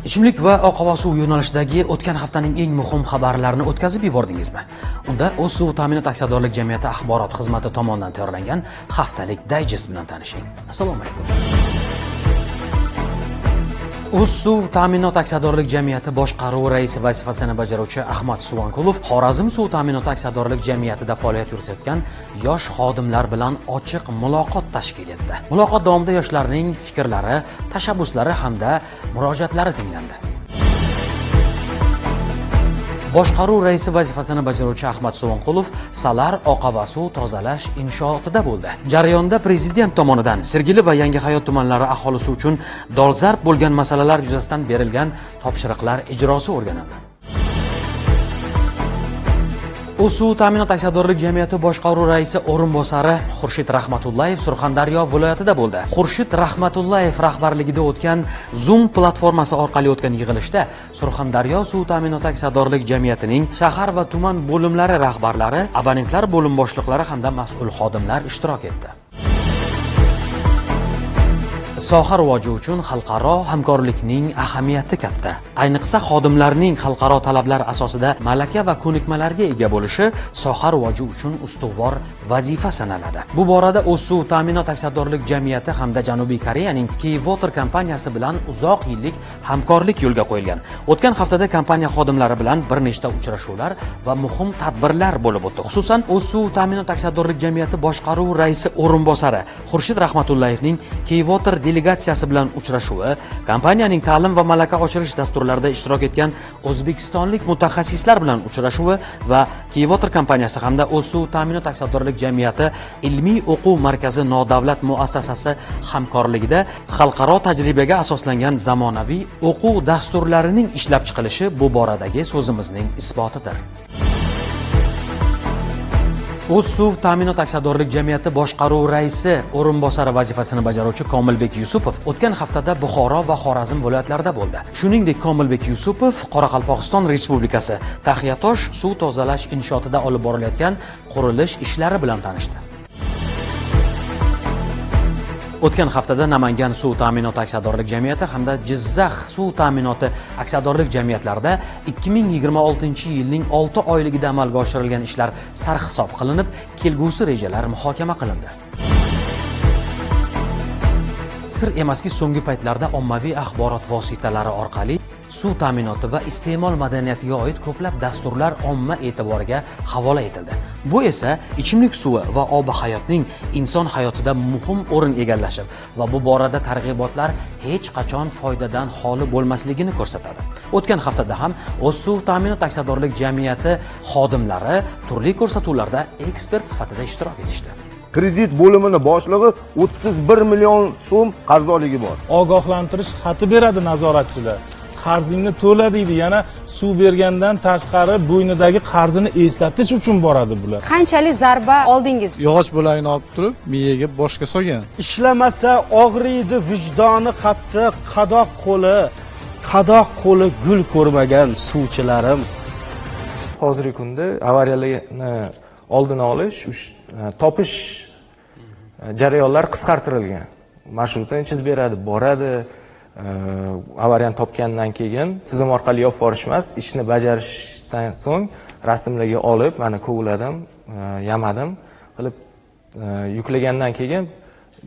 Ichimlik va oqova suv yo'nalishidagi o'tgan haftaning eng muhim xabarlarini o'tkazib yubordingizmi? Unda O'z suv ta'minot aksiyadorlik jamiyati axborot xizmati tomonidan tayyorlangan haftalik dayjest bilan tanishing. Assalomu alaykum. O'z suv ta'minot aksiyadorlik jamiyati boshqaruv raisi vazifasini bajaruvchi Ahmad Suvanqulov Xorazm suv ta'minoti aksiyadorlik jamiyatida faoliyat yuritayotgan yosh xodimlar bilan ochiq muloqot tashkil etdi. Muloqot davomida yoshlarning fikrlari, tashabbuslari hamda murojaatlari tinglandi. Boshqaruv raisi vazifasini bajaruvchi Ahmad Suvanqulov Salar oqava suv tozalash inshootida bo'ldi. Jarayonda prezident tomonidan Sergeli va Yangihayot tumanlari aholisi uchun dolzarb bo'lgan masalalar yuzasidan berilgan topshiriqlar ijrosi o'rganildi. O'z suv ta'minot aksiyadorlik jamiyati boshqaruv raisi o'rinbosari Xurshid Rahmatullayev Surxondaryo viloyatida bo'ldi. Xurshid Rahmatullayev rahbarligida o'tgan Zoom platformasi orqali o'tgan yig'ilishda Surxondaryo suv ta'minoti aksiyadorlik jamiyatining shahar va tuman bo'limlari rahbarlari, abonentlar bo'lim boshliqlari hamda mas'ul xodimlar ishtirok etdi. Soha rivoji uchun xalqaro hamkorlikning ahamiyati katta. Ayniqsa, xodimlarning xalqaro talablar asosida malaka va ko'nikmalarga ega bo'lishi soha rivoji uchun ustuvor vazifa sanaladi. Bu borada O'z suv ta'minot aksiyadorlik jamiyati hamda Janubiy Koreyaning K-Water kompaniyasi bilan uzoq yillik hamkorlik yo'lga qo'yilgan. O'tgan haftada kompaniya xodimlari bilan bir nechta uchrashuvlar va muhim tadbirlar bo'lib o'tdi. Xususan, O'z suv ta'minot aksiyadorlik jamiyati boshqaruv raisi o'rinbosari Xurshid Rahmatullayevning K-Water delegatsiyasi bilan uchrashuvi, kompaniyaning ta'lim va malaka oshirish dasturlarida ishtirok etgan o'zbekistonlik mutaxassislar bilan uchrashuvi va K-Water kompaniyasi hamda O'z suv ta'minot aksiyadorlik jamiyati ilmiy o'quv markazi nodavlat muassasasi hamkorligida xalqaro tajribaga asoslangan zamonaviy o'quv dasturlarining ishlab chiqilishi bu boradagi so'zimizning isbotidir. O'z suv ta'minot aksiyadorlik jamiyati boshqaruv raisi o'rinbosari vazifasini bajaruvchi Komilbek Yusupov o'tgan haftada Buxoro va Xorazm viloyatlarida bo'ldi. Shuningdek, Komilbek Yusupov Qoraqalpog'iston Respublikasi Taxiyatosh suv tozalash inshootida olib borilayotgan qurilish ishlari bilan tanishdi. O'tgan haftada Namangan suv ta'minoti aksiyadorlik jamiyati hamda Jizzax suv ta'minoti aksiyadorlik jamiyatlarida 2026-yilning 6 oyligida amalga oshirilgan ishlar sarhisob qilinib, kelgusi rejalar muhokama qilindi. Sir emaski, so'nggi paytlarda ommaviy axborot vositalari orqali suv ta'minoti va iste'mol madaniyatiga oid ko'plab dasturlar omma e'tiboriga havola etildi. Bu esa ichimlik suvi va obi hayotning inson hayotida muhim o'rin egallashi va bu borada targ'ibotlar hech qachon foydadan xoli bo'lmasligini ko'rsatadi. O'tgan haftada ham O'z suv ta'minot aksiyadorlik jamiyati xodimlari turli ko'rsatuvlarda ekspert sifatida ishtirok etishdi. Kredit bo'limini boshlig'i 31 million so'm qarzdorligi bor. Ogohlantirish xati beradi nazoratchilar. Qarzingni to'la deydi. Yana suv bergandan tashqari bo'ynidagi qarzini eslatish uchun boradi bular. Qanchalik zarba oldingiz? Yog'och bo'lagini olib turib, miyaga, boshga solgan. Ishlamasa og'riydi vijdoni qattiq, qadoq qo'li, qadoq qo'li gul ko'rmagan suvchilarim. Hozirgi kunda avariyalarni oldini olish, topish jarayonlar qisqartirilgan. Marshrutini chizib beradi, boradi, avariyani topgandan keyin tizim orqali yopib yuborish emas, ishni bajarishdan so'ng rasmlarga olib, mana kovladim, yamadim qilib yuklagandan keyin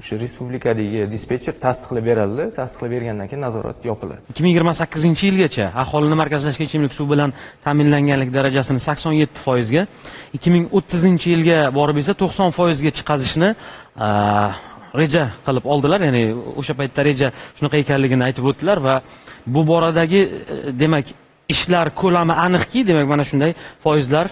o'sha respublikadagi dispetcher tasdiqlab beradi. Tasdiqlab bergandan keyin nazorat yopiladi. 2028 yilgacha aholini markazlashgan ichimlik suv bilan ta'minlanganlik darajasini 87 foizga, 2030 yilga borib esa 90 foizga chiqazishni reja qilib oldilar. Ya'ni o'sha paytda reja shunaqa ekanligini aytib o'tdilar va bu boradagi demak, ishlar ko'lami aniqki, demak, mana shunday foizlar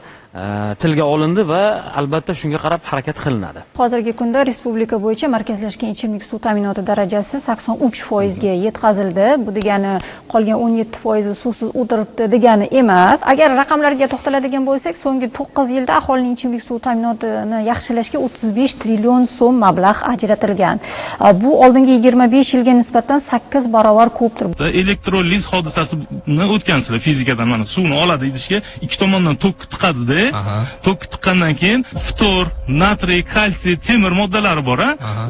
tilga olindi va albatta shunga qarab harakat qilinadi. Hozirgi kunda respublika bo'yicha markazlashgan ichimlik suv ta'minoti darajasi 83 foizga yetkazildi. Bu degani qolgan 17 foizi suvsiz o'tiribdi degani emas. Agar raqamlarga to'xtaladigan bo'lsak, so'nggi 9 yilda aholining ichimlik suv ta'minotini yaxshilashga 35 trillion so'm mablag' ajratilgan. Bu oldingi 25 yilga nisbatan 8 barobar ko'pdir. Elektroliz hodisasini o'tgansizlar fizikadan. Mana, suvni oladi idishga, ikki tomondan tok tiqadida. tiqadida, tokka tiqqandan keyin ftor, natriy, kalsiy, temir moddalari bor,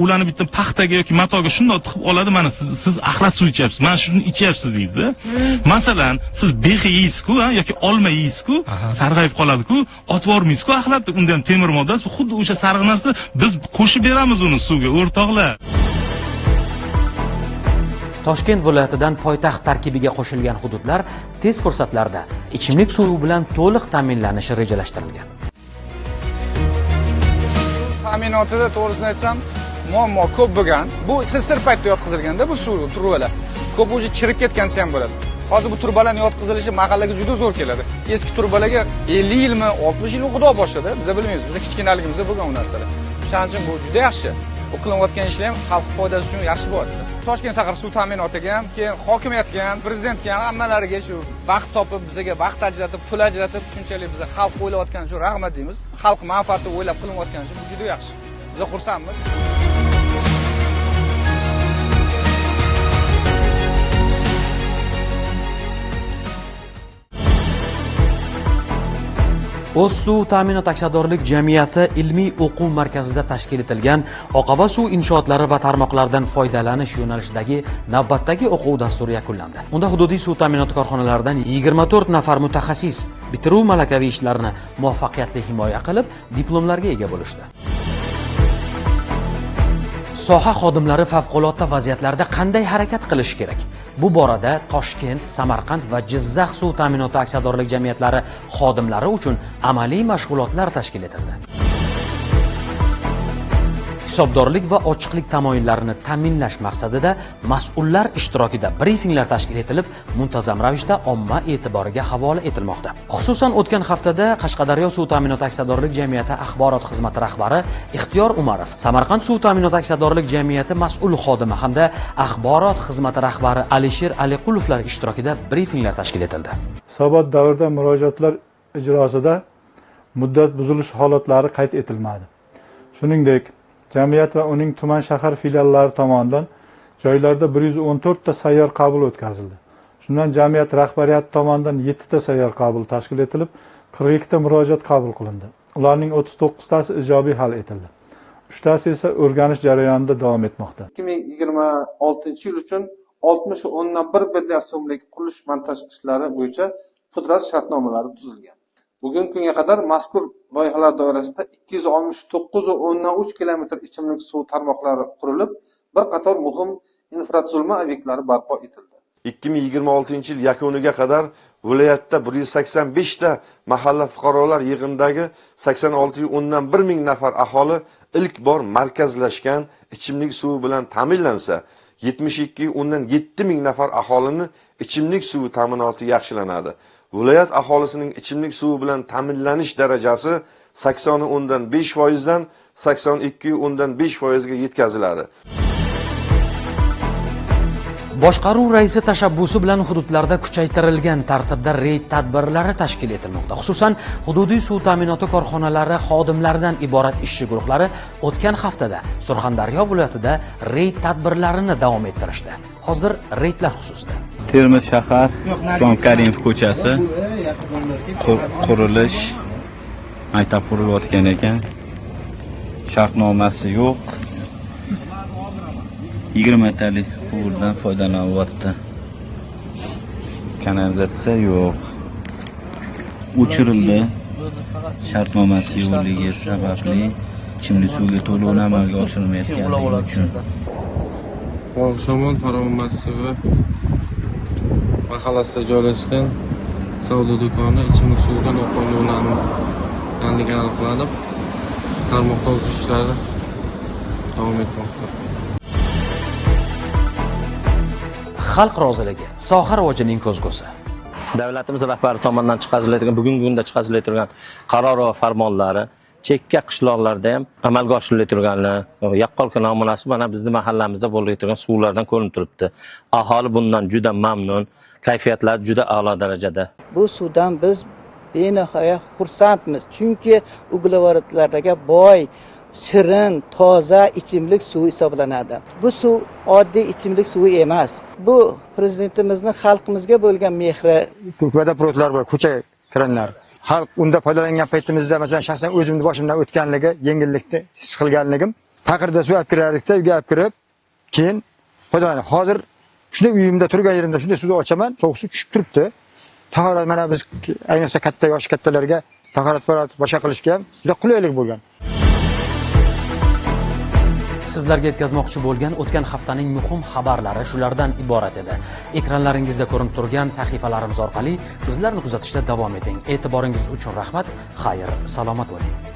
ularni bitta paxtaga yoki matoga shundoq tiqib oladi, mana siz axlat suv ichyapsiz, mana shuni ichyapsiz deydi-da. Masalan, siz bexi yeysiz-ku, yoki olma yeysiz-ku, sarg'ayib qoladi-ku, otib yubormaysiz-ku axlatni, unda ham temir moddasi, xuddi o'sha sariq narsa, biz qo'shib beramiz uni suvga, o'rtoqlar. Toshkent viloyatidan poytaxt tarkibiga qo'shilgan hududlar tez fursatlarda ichimlik suvi bilan to'liq ta'minlanishi rejalashtirilgan. Ta'minotida to'g'risini aytsam, muammo ko'p bo'lgan. Bu SSR paytida yotqizilganda bu suv trubalar ko'p o'zi chirib ketgan desa ham bo'ladi. Hozir bu trubalarning yotqizilishi mahallaga juda zo'r keladi. Eski trubalarga 50 yilmi, 60 yilmi xudo boshida, biz bilmaymiz. Biz kichkinaligimizda bo'lgan u narsalar. O'shaning uchun bu juda yaxshi. Bu qilinayotgan ishlar ham xalq foydasi uchun yaxshi bo'lyapti. Toshkent shahar suv ta'minotiga ham, keyin hokimiyatga ham, prezidentga ham, hammalariga shu vaqt topib, bizga vaqt ajratib, pul ajratib, shunchalik biza xalq o'ylayotgani uchun rahmat deymiz. Xalq manfaati o'ylab qilinayotgani uchun bu juda yaxshi. Biz xursandmiz. O'zsuv ta'minot aksiyadorlik jamiyati ilmiy o'quv markazida tashkil etilgan oqova suv inshootlari va tarmoqlaridan foydalanish yo'nalishidagi navbatdagi o'quv dasturi yakunlandi. Unda hududiy suv ta'minoti korxonalaridan 24 nafar mutaxassis bitiruv malakaviy ishlarini muvaffaqiyatli himoya qilib, diplomlarga ega bo'lishdi. Soha xodimlari favqulodda vaziyatlarda qanday harakat qilishi kerak? Bu borada Toshkent, Samarqand va Jizzax suv ta'minoti aksiyadorlik jamiyatlari xodimlari uchun amaliy mashg'ulotlar tashkil etildi. Hisobdorlik va ochiqlik tamoyillarini ta'minlash maqsadida mas'ullar ishtirokida brifinglar tashkil etilib, muntazam ravishda omma e'tiboriga havola etilmoqda. Xususan, o'tgan haftada Qashqadaryo suv ta'minoti aksiyadorlik jamiyati axborot xizmati rahbari Ixtiyor Umarov, Samarqand suv ta'minoti aksiyadorlik jamiyati mas'ul xodimi hamda axborot xizmati rahbari Alisher Aliqulovlar ishtirokida brifinglar tashkil etildi. Hisobot davrida murojaatlar ijrosida muddat buzilish holatlari qayd etilmadi. Shuningdek, jamiyat va uning tuman shahar filiallari tomonidan joylarda 114 ta sayyor qabul o'tkazildi. Shundan jamiyat rahbariyati tomonidan 7 ta sayyor qabul tashkil etilib, 42 ta murojaat qabul qilindi. Ularning 39 tasi ijobiy hal etildi. 3 tasi esa o'rganish jarayonida davom etmoqda. 2026-yil uchun 60.1 milliard so'mlik qurilish montaj ishlari bo'yicha pudrat shartnomalari tuzilgan. Bugungi kunga qadar mazkur loyihalar doirasida 269.3 kilometr ichimlik suv tarmoqlari qurilib, bir qator muhim infratuzilma obyektlari barpo etildi. 2026-yil yakuniga qadar viloyatda 185 ta mahalla fuqarolar yig'inidagi 86.1 ming nafar aholi ilk bor markazlashgan ichimlik suvi bilan ta'minlansa, 72.7 ming nafar aholini ichimlik suvi ta'minoti yaxshilanadi. Viloyat aholisining ichimlik suvi bilan ta'minlanish darajasi 80.5% dan 82.5% ga yetkaziladi. Boshqaruv raisi tashabbusi bilan hududlarda kuchaytirilgan tartibda reyd tadbirlari tashkil etilmoqda. Xususan, hududiy suv ta'minoti korxonalari xodimlaridan iborat ishchi guruhlari o'tgan haftada Surxondaryo viloyatida reyd tadbirlarini davom ettirishdi. Hozir reydlar xususida. Termiz shahar, Islom Karimov ko'chasi qurilish maktab qurilayotgan ekan. Shartnomasi yo'q. 20 talik quvurdan foydalanyapti. Kanalizatsiya yo'q. O'chirildi. Shartnomasi yo'qligi sababli ichimlik suviga to'lovni amalga oshirilmayotganligi uchun. Bog'shamol Farovon massivi mahallasida joylashgan savdo do'koni ichimlik suviga noqonuniy ulanganligi aniqlanib, tarmoqda uzish ishlari davom etmoqda. Xalq roziligi soha rivojining ko'zgusi. Davlatimiz rahbari tomonidan chiqarilayotgan, bugungi kunda chiqarilayotgan qaror va farmonlari chekka qishloqlarda ham amalga oshirilayotganlar yaqqol namunasi mana bizning mahallamizda bo'layotgan suvlardan ko'rinib turibdi. Aholi bundan juda mamnun, kayfiyatlar juda a'lo darajada. Bu suvdan biz benihoya xursandmiz, chunki uglevodlarga boy, shirin, toza ichimlik suvi hisoblanadi. Bu suv oddiy ichimlik suvi emas. Bu prezidentimizning xalqimizga bo'lgan mehri. Vodoprovodlar bor, ko'cha kranlar. Xalq unda foydalangan paytimizda, masalan, shaxsan o'zimni boshimdan o'tganligi, yengillikni his qilganligim, paqirda suv olib kirardikda, uyga olib kirib, keyin foydalanib. Hozir shunday uyimda turgan yerimda shunday suvni ochaman, sovuq suv tushib turibdi. Tahorat mana biz ayniqsa katta yoshi kattalarga tahorat boshqa qilishga ham juda qulaylik bo'lgan. Sizlarga yetkazmoqchi bo'lgan o'tgan haftaning muhim xabarlari shulardan iborat edi. Ekranlaringizda ko'rinib turgan sahifalarimiz orqali bizlarni kuzatishda davom eting. E'tiboringiz uchun rahmat. Xayr, salomat bo'ling.